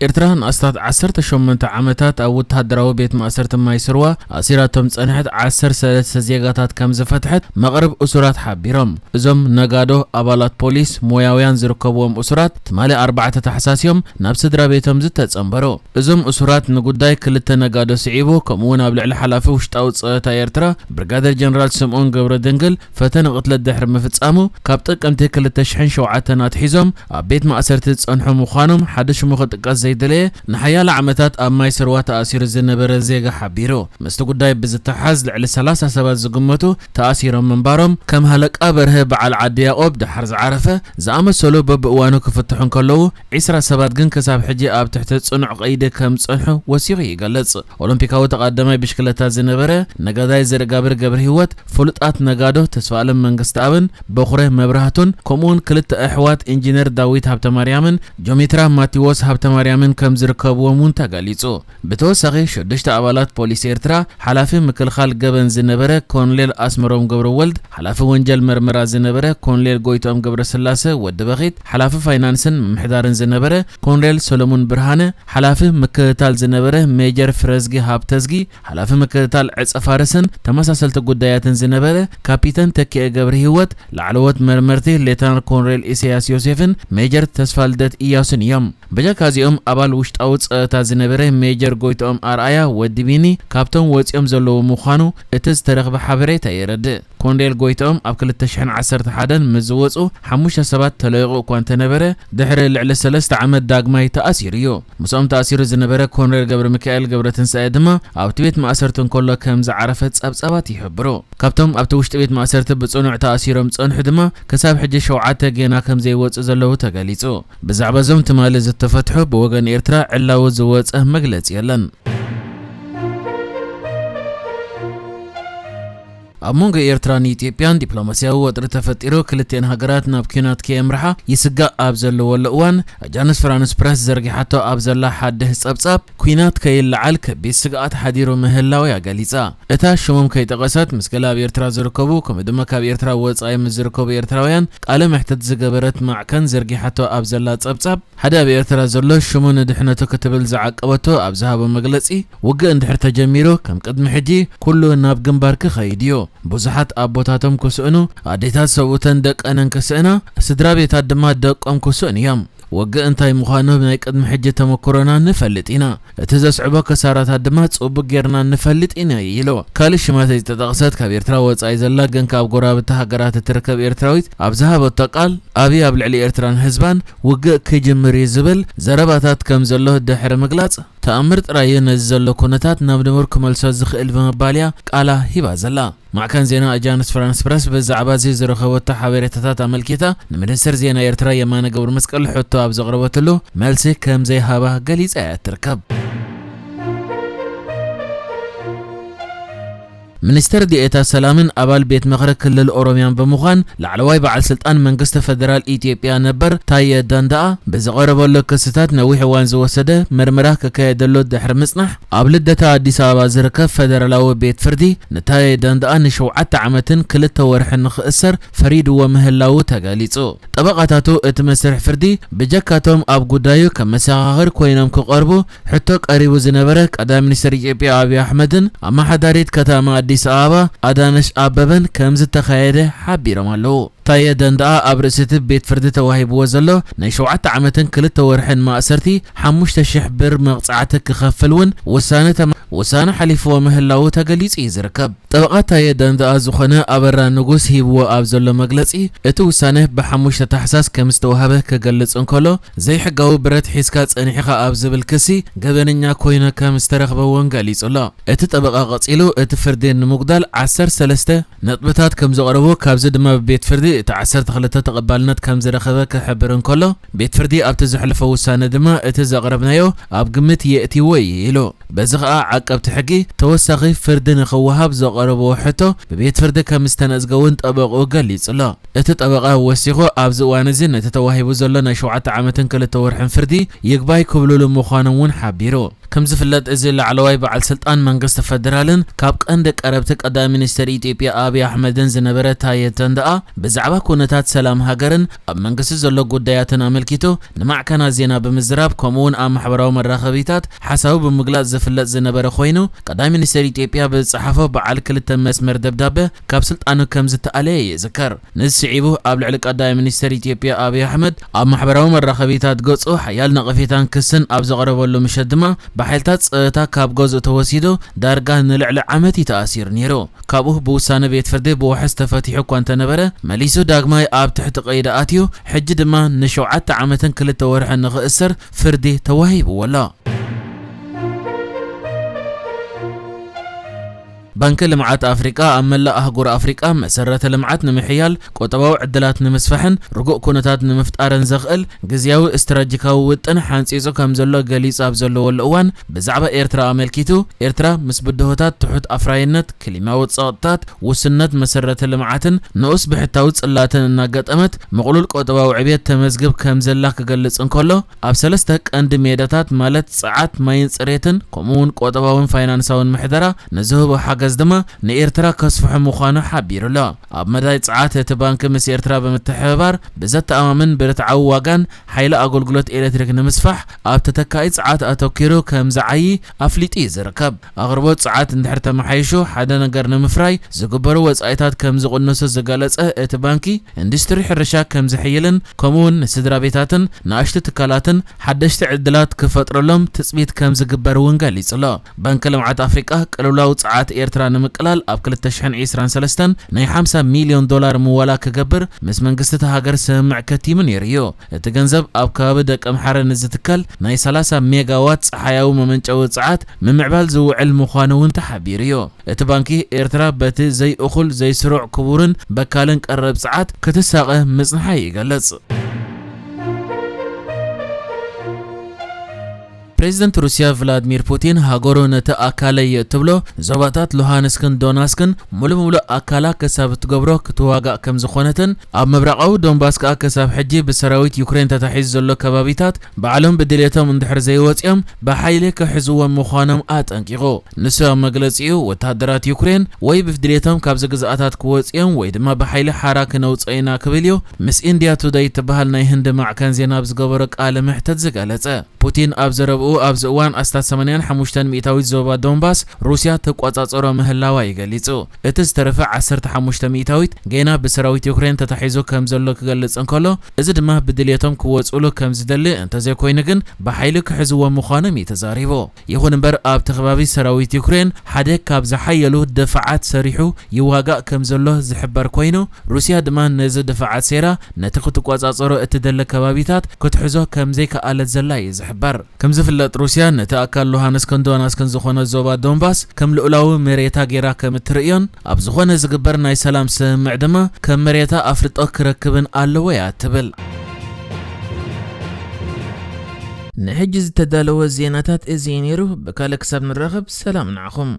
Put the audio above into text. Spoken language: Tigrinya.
ኤርትራ ንኣስታት ዓሰርተ ሸሞንተ ዓመታት ኣብ ወተሃደራዊ ቤት ማእሰርቲ ማይ ስርዋ ኣሲራቶም ዝጸንሐት ዓሰርተ ሰለስተ ዜጋታት ከም ዝፈትሐት መቕርብ እሱራት ሓቢሮም። እዞም ነጋዶ ኣባላት ፖሊስ ሞያውያን ዝርከብዎም እሱራት ትማሊ ኣርባዕተ ታሕሳስ እዮም ናብ ስድራ ቤቶም ዝተጸንበሩ። እዞም እሱራት ንጉዳይ ክልተ ነጋዶ ስዒቡ፣ ከምኡ'ውን ኣብ ልዕሊ ሓላፊ ውሽጣዊ ጸጥታ ኤርትራ ብርጋደር ጀነራል ስምኦን ገብረድንግል ፈተነ ቅትለት ድሕሪ ምፍጻሙ፣ ካብ ጥቅምቲ ክልተ ሽሕን ሸውዓተን ኣትሒዞም ኣብ ቤት ማእሰርቲ ዝጸንሑ ምዃኖም ሓደ ሽሙ ክጥቀስ ዘይደለየ ንሓያለ ዓመታት ኣብ ማይ ስርዋ ተኣሲሩ ዝነበረ ዜጋ ሓቢሩ። ምስቲ ጉዳይ ብዝተሓዝ ልዕሊ ሰላሳ ሰባት ዝግመቱ ተኣሲሮም ምንባሮም ከም ሃለቃ በርሀ በዓል ዓዲ ያቆብ ደሓር ዝዓረፈ ዝኣመሰሉ በብእዋኑ ክፍትሑ እንከለዉ፣ ዒስራ ሰባት ግን ክሳብ ሕጂ ኣብ ትሕቲ ጽኑዕ ቀይዲ ከም ዝጸንሑ ወሲኹ ይገልጽ። ኦሎምፒካዊ ተቐዳማይ ብሽክለታ ዝነበረ ነጋዳይ ዘርጋብር ገብረ ህይወት፣ ፍሉጣት ነጋዶ ተስፋኣለም መንግስተኣብን በኹረ መብራህቱን፣ ከምኡውን ክልተ ኣሕዋት ኢንጂነር ዳዊት ሃብተማርያምን ጆሜትራ ማቴዎስ ሃብተማርያምን ከም ዝርከብዎም እውን ተገሊጹ። ብተወሳኺ፣ ሽዱሽተ ኣባላት ፖሊስ ኤርትራ፣ ሓላፊ ምክልኻል ገበን ዝነበረ ኮሎኔል ኣስመሮም ገብረወልድ፣ ሓላፊ ወንጀል መርመራ ዝነበረ ኮሎኔል ጎይትኦም ገብረስላሰ ወዲ በኺት፣ ሓላፊ ፋይናንስን ምምሕዳርን ዝነበረ ኮሎኔል ሰሎሞን ብርሃነ፣ ሓላፊ ምክትታል ዝነበረ ሜጀር ፍረዝጊ ሃብተዝጊ፣ ሓላፊ ምክትታል ዕጸ ፋርስን ተመሳሰልቲ ጉዳያትን ዝነበረ ካፒተን ተኪኤ ገብረ ህይወት፣ ላዕለዎት መርመርቲ ሌተናል ኮሎኔል ኢሳያስ ዮሴፍን ሜጀር ተስፋልደት ኢያሱን እዮም። ብጀካ እዚኦም፣ ኣባል ውሽጣዊ ጸጥታ ዝነበረ ሜጀር ጎይትኦም ኣርኣያ ወዲ ቢኒ ካብቶም ወጺኦም ዘለዉ ምዃኑ እቲ ዝተረኽበ ሓበሬታ የረድእ። ኮሎኔል ጎይትኦም ኣብ ክልተ ሽሕን ዓሰርተ ሓደን ምስ ዝወጹ ሓሙሽተ ሰባት ተለቂቑ እኳ እንተነበረ፣ ድሕሪ ልዕሊ ሰለስተ ዓመት ዳግማይ ተኣሲሩ እዩ። ምስኦም ተኣሲሩ ዝነበረ ኮሎኔል ገብረ ሚካኤል ገብረ ትንሳኤ ድማ ኣብቲ ቤት ማእሰርቲ እንከሎ ከም ዝዓረፈ ጸብጻባት ይሕብሩ። ካብቶም ኣብቲ ውሽጢ ቤት ማእሰርቲ ብጽኑዕ ተኣሲሮም ዝጸንሑ ድማ ክሳብ ሕጂ ሸውዓተ ጌና ከም ዘይወጹ ዘለዉ ተገሊጹ። ብዛዕባ እዞም ትማሊ ዝተፈትሑ ብወገን ኤርትራ ዕላዊ ዝወጸ መግለጺ የለን። ኣብ መንጎ ኤርትራን ኢትዮጵያን ዲፕሎማስያዊ ወጥሪ ተፈጢሩ፣ ክልቲኤን ሃገራት ናብ ኲናት ከየምርሓ ይስጋእ ኣብ ዘለወሉ እዋን፣ ኣጃንስ ፍራንስ ፕረስ ዘርጊሓቶ ኣብ ዘላ ሓድሽ ጸብጻብ፣ ኲናት ከይለዓል ከቢድ ስግኣት ሓዲሩ ምህላው እያ ገሊጻ። እታ ሽሞም ከይጠቐሰት፣ ምስ ገለ ኣብ ኤርትራ ዝርከቡ፣ ከምኡ ድማ ካብ ኤርትራ ወጻኢ ምስ ዝርከቡ ኤርትራውያን ቃለ መሕትት ዝገበረት ማዕከን ዘርጊሓቶ ኣብ ዘላ ጸብጻብ፣ ሓደ ኣብ ኤርትራ ዘሎ ሽሙ ንድሕነቱ ክትብል ዝዓቀበቶ ኣብ ዝሃቦ መግለጺ፣ ውግእ እንድሕር ተጀሚሩ፣ ከም ቅድሚ ሕጂ ኩሉ ናብ ግንባር ክኸይድ እዩ። ብዙሓት ኣቦታቶም ክስእኑ፣ ኣዴታት ሰብኡተን ደቀነን ክስእና፣ ስድራ ቤታት ድማ ደቆም ክስእኑ እዮም። ውግእ እንታይ ምዃኑ ናይ ቅድሚ ሕጂ ተመክሮና ንፈልጥ ኢና። እቲ ዘስዕቦ ክሳራታት ድማ ጽቡቕ ጌርና ንፈልጥ ኢና ኢሉ። ካልእ ሽማ ዘይተጠቕሰት ካብ ኤርትራ ወጻኢ ዘላ ግን ካብ ጎረባብቲ ሃገራት እትርከብ ኤርትራዊት ኣብ ዝሃበቶ ቃል፣ ኣብይ ኣብ ልዕሊ ኤርትራን ህዝባን ውግእ ክጅምር እዩ ዝብል ዘረባታት ከም ዘሎ ድሕሪ ምግላጽ፣ ተኣምር ጥራይ እዩ ነዚ ዘሎ ኩነታት ናብ ንቡር ክመልሶ ዝኽእል ብምባል እያ ቃላ ሂባ ዘላ። ማዕከን ዜና ኣጃንስ ፍራንስ ፕረስ ብዛዕባ እዚ ዝረኸበቶ ሓበሬታታት ኣመልኪታ፣ ንሚኒስትር ዜና ኤርትራ የማነ ገብረ መስቀል ሕቶ ኣብ ዘቕረበትሉ፣ መልሲ ከም ዘይሃባ ገሊጻ እያ ትርከብ። ሚኒስትር ዲኤታ ሰላምን ኣባል ቤት ምኽሪ ክልል ኦሮሚያን ብምዃን ላዕለዋይ በዓል ስልጣን መንግስቲ ፈደራል ኢትዮጵያ ነበር ታየ ደንደኣ ብዝቐረበሉ ክስታት ነዊሕ እዋን ዝወሰደ መርመራ ክካየደሉ ድሕሪ ምጽናሕ፣ ኣብ ልደታ ኣዲስ ኣበባ ዝርከብ ፈደራላዊ ቤት ፍርዲ ንታየ ደንደኣ ንሸውዓተ ዓመትን ክልተ ወርሕን ንኽእሰር ፈሪድዎ ምህላዉ ተገሊጹ። ጠበቓታቱ እቲ መስርሕ ፍርዲ ብጀካቶም ኣብ ጉዳዩ ከም መሰኻኽር ኮይኖም ክቐርቡ ሕቶ ቀሪቡ ዝነበረ ቀዳማይ ሚኒስትር ኢትዮጵያ ኣብይ ኣሕመድን ኣመሓዳሪት ከተማ ኣዲስ ኣበባ ኣዳነሽ ኣበበን ከም ዝተኻየደ ሓቢሮም ኣለዉ። ታየ ደንደኣ ኣብ ርእሲ እቲ ቤት ፍርዲ ተዋሂብዎ ዘሎ ናይ ሸውዓተ ዓመትን ክልተ ወርሕን ማእሰርቲ ሓሙሽተ ሽሕ ብር መቕጻዕቲ ክኸፍል እውን ውሳነ ተማ-፣ ውሳነ ሓሊፍዎ ምህላዉ ተገሊጹ እዩ ዝርከብ። ጠበቓ ታየ ደንደኣ ዝኾነ ኣበራ ንጉስ ሂብዎ ኣብ ዘሎ መግለጺ፣ እቲ ውሳነ ብሓሙሽተ ታሕሳስ ከም ዝተዋህበ ክገልጽ እንከሎ፣ ዘይሕጋዊ ብረት ሒዝካ ጸኒሕኻ ኣብ ዝብል ክሲ ገበነኛ ኮይኑ ከም ዝተረኽበ እውን ገሊጹ ኣሎ። እቲ ጠበቓ ቀጺሉ፣ እቲ ፍርዲ ንምጉዳል ዓሰርተ ሰለስተ ነጥብታት ከም ዘቕረቡ፣ ካብዚ ድማ ብቤት ፍርዲ እቲ ዓሰርተ ክልተ ተቐባልነት ከም ዝረኸበ ክሕብር እንከሎ፣ ቤት ፍርዲ ኣብቲ ዘሕለፎ ውሳነ ድማ፣ እቲ ዘቕረብናዮ ኣብ ግምት የእትይዎ እዩ ኢሉ። በዚ ኸኣ ዓቀብቲ ሕጊ ተወሳኺ ፍርዲ ንኽወሃብ ዘቐረብዎ ሕቶ ብቤት ፍርዲ ከም ዝተነጽገ እውን ጠበቕኡ ገሊጹ ኣሎ። እቲ ጠበቓ ወሲኹ፣ ኣብዚ እዋን እዚ ነቲ ተዋሂቡ ዘሎ ናይ ሸውዓተ ዓመትን ክልተ ወርሕን ፍርዲ ይግባይ ክብሉሉ ምዃኖም እውን ሓቢሩ። ከም ዝፍለጥ፣ እዚ ላዕለዋይ በዓል ስልጣን መንግስቲ ፈደራልን ካብ ቀንዲ ቀረብቲ ቀዳማይ ሚኒስትር ኢትዮጵያ ኣብይ ኣሕመድን ዝነበረ ታየ ደንደኣ ብዛዕባ ብዛዕባ ኩነታት ሰላም ሃገርን ኣብ መንግስቲ ዘሎ ጉዳያትን ኣመልኪቱ ንማዕከናት ዜና ብምዝራብ፣ ከምኡውን ኣብ ማሕበራዊ መራኸቢታት ሓሳቡ ብምግላጽ ዝፍለጥ ዝነበረ ኮይኑ፣ ቀዳማይ ሚኒስተር ኢትዮጵያ ብዝጸሓፎ በዓል ክልተ መስመር ደብዳበ ካብ ስልጣኑ ከም ዝተኣለየ ይዝከር። ንዚ ስዒቡ ኣብ ልዕሊ ቀዳማይ ሚኒስተር ኢትዮጵያ ኣብይ ኣሕመድ ኣብ ማሕበራዊ መራኸቢታት ገጹ ሓያል ነቐፌታን ክስን ኣብ ዘቕረበሉ ምሸት ድማ ብሓይልታት ጸጥታ ካብ ገዝኡ ተወሲዱ ዳርጋ ንልዕሊ ዓመት እዩ ተኣሲሩ ነይሩ። ካብኡ ብውሳነ ቤት ፍርዲ ብዋሕስ ተፈቲሑ እኳ እንተነበረ፣ መሊሱ ዳግማይ ኣብ ትሕቲ ቀይዲ ኣትዩ፣ ሕጂ ድማ ንሸውዓተ ዓመትን ክልተ ወርሕን ንኽእሰር ፍርዲ ተዋሂብዎ ኣሎ። ባንኪ ልምዓት ኣፍሪቃ ኣብ መላእ ኣህጉር ኣፍሪቃ መሰረተ ልምዓት ንምሕያል፣ ቁጠባዊ ዕድላት ንምስፋሕን ርጉእ ኩነታት ንምፍጣርን ዘኽእል ግዝያዊ ስትራቴጂካዊ ውጥን ሓንጺጹ ከም ዘሎ ገሊጹ ኣብ ዘለወሉ እዋን፣ ብዛዕባ ኤርትራ ኣመልኪቱ፣ ኤርትራ ምስ ብድሆታት ትሑት ኣፍራይነት፣ ክሊማዊ ጸቕጥታት፣ ውስነት መሰረተ ልምዓትን ንኡስ ብሕታዊ ጽላትን እናገጠመት፣ ምቕሉል ቁጠባዊ ዕብየት ተመዝግብ ከም ዘላ ክገልጽ እንከሎ፣ ኣብ ሰለስተ ቀንዲ ሜዳታት ማለት ጸዓት፣ ማይን ጽሬትን፣ ከምኡውን ቁጠባውን ፋይናንሳውን ምሕደራ ንዝህቦ ሓገዝ ድማ ንኤርትራ ከስፍሖ ምዃኑ ሓቢሩ ኣሎ። ኣብ መዳይ ጸዓት፣ እቲ ባንኪ ምስ ኤርትራ ብምትሕብባር ብዘተኣማምን ብርትዓዊ ዋጋን ሓይሊ ኣገልግሎት ኤሌክትሪክ ንምስፋሕ ኣብ ተተካኢ ጸዓት ኣተኲሩ ከም ዝዓዪ ኣፍሊጡ እዩ ዝርከብ። ኣቕርቦት ጸዓት እንድሕር ተመሓይሹ፣ ሓደ ነገር ንምፍራይ ዝግበሩ ወጻኢታት ከም ዝቕንሱ ዝገለጸ እቲ ባንኪ፣ ኢንዱስትሪ ሕርሻ ከም ዝሕይልን ከምኡውን ንስድራ ቤታትን ንኣሽቱ ትካላትን ሓደሽቲ ዕድላት ክፈጥረሎም ትጽቢት ከም ዝግበር እውን ገሊጹ ኣሎ። ባንኪ ልምዓት ኣፍሪቃ ቅልውላው ጸዓት ኤርትራ ንምቅላል ኣብ ክልተ ሽሕን ዕስራን ሰለስተን ናይ ሓምሳ ሚልዮን ዶላር ምወላ ክገብር ምስ መንግስቲ እታ ሃገር ስምምዕ ከቲሙ ነይሩ እዩ። እቲ ገንዘብ ኣብ ከባቢ ደቀምሓረ ንዝትከል ናይ ሰላሳ ሜጋዋት ጸሓያዊ መመንጨዊ ጸዓት ምምዕባል ዝውዕል ምዃኑ እውን ተሓቢሩ እዩ። እቲ ባንኪ፣ ኤርትራ በቲ ዘይእኹል፣ ዘይስሩዕ፣ ክቡርን በካልን ቀረብ ጸዓት ክትሳቐ ምጽንሓ ይገልጽ። ፕሬዚደንት ሩስያ ቭላድሚር ፑቲን፣ ሃገሩ ነቲ ኣካለይ እትብሎ ዞባታት ሉሃንስክን ዶናስክን ሙሉእ ሙሉእ ኣካላ ክሳብ እትገብሮ ክትዋጋእ ከም ዝኾነትን፣ ኣብ ምብራቓዊ ዶንባስ ከኣ ክሳብ ሕጂ ብሰራዊት ዩክሬን ተታሒዙ ዘሎ ከባቢታት ባዕሎም ብድሌቶም እንድሕር ዘይወጽዮም ብሓይሊ ክሕዝዎም ምዃኖም ኣጠንቂቑ። ንሱ ኣብ መግለጺኡ፣ ወተሃደራት ዩክሬን ወይ ብድሌቶም ካብዚ ግዝኣታት ክወጽዮም ወይ ድማ ብሓይሊ ሓራ ክነውጽኦ ኢና ክብል እዩ ምስ ኢንድያ ቱደይ እትበሃል ናይ ህንዲ ማዕከን ዜና ኣብ ዝገበሮ ቃለ መሕተት ዝገለጸ። ፑቲን ኣብ ዘረብኡ፣ ኣብዚ እዋን ኣስታት ሰማንያን ሓሙሽተን ሚእታዊት ዞባ ዶንባስ ሩስያ ትቆጻጸሮ ምህላዋ እዩ ገሊጹ። እቲ ዝተረፈ ዓሰርተ ሓሙሽተ ሚእታዊት ጌና ብሰራዊት ዩክሬን ተታሒዙ ከም ዘሎ ክገልጽ እንከሎ፣ እዚ ድማ ብድልየቶም ክወጽኡሉ ከም ዝደሊ፣ እንተዘይኮይኑ ግን ብሓይሊ ክሕዝዎ ምዃኖም እዩ ተዛሪቡ። ይኹን እምበር፣ ኣብቲ ከባቢ ሰራዊት ዩክሬን ሓደ ካብ ዝሓየሉ ድፋዓት ሰሪሑ ይዋጋእ ከም ዘሎ ዝሕበር ኮይኑ፣ ሩስያ ድማ ነዚ ድፋዓት ሴራ ነቲ ክትቆጻጸሮ እትደሊ ከባቢታት ክትሕዞ ከም ዘይከኣለት ዘላ እዩ ዝሕበር። ከም ዝፍለጥ፣ ሩስያ ነቲ ኣካል ሉሃንስክን ዶናስክን ዝኾነ ዞባ ዶንባስ ከም ልኡላዊ መሬታ ጌራ ከም እትርእዮን ኣብ ዝኾነ ዝግበር ናይ ሰላም ስምምዕ ድማ ከም መሬታ ኣፍልጦ ክረክብን ኣለዎ እያ ትብል። ንሕጂ ዝተዳለወ ዜናታት እዚ እዩ ነይሩ። ብካልእ ክሳብ ንራኸብ፣ ሰላም ንዓኹም።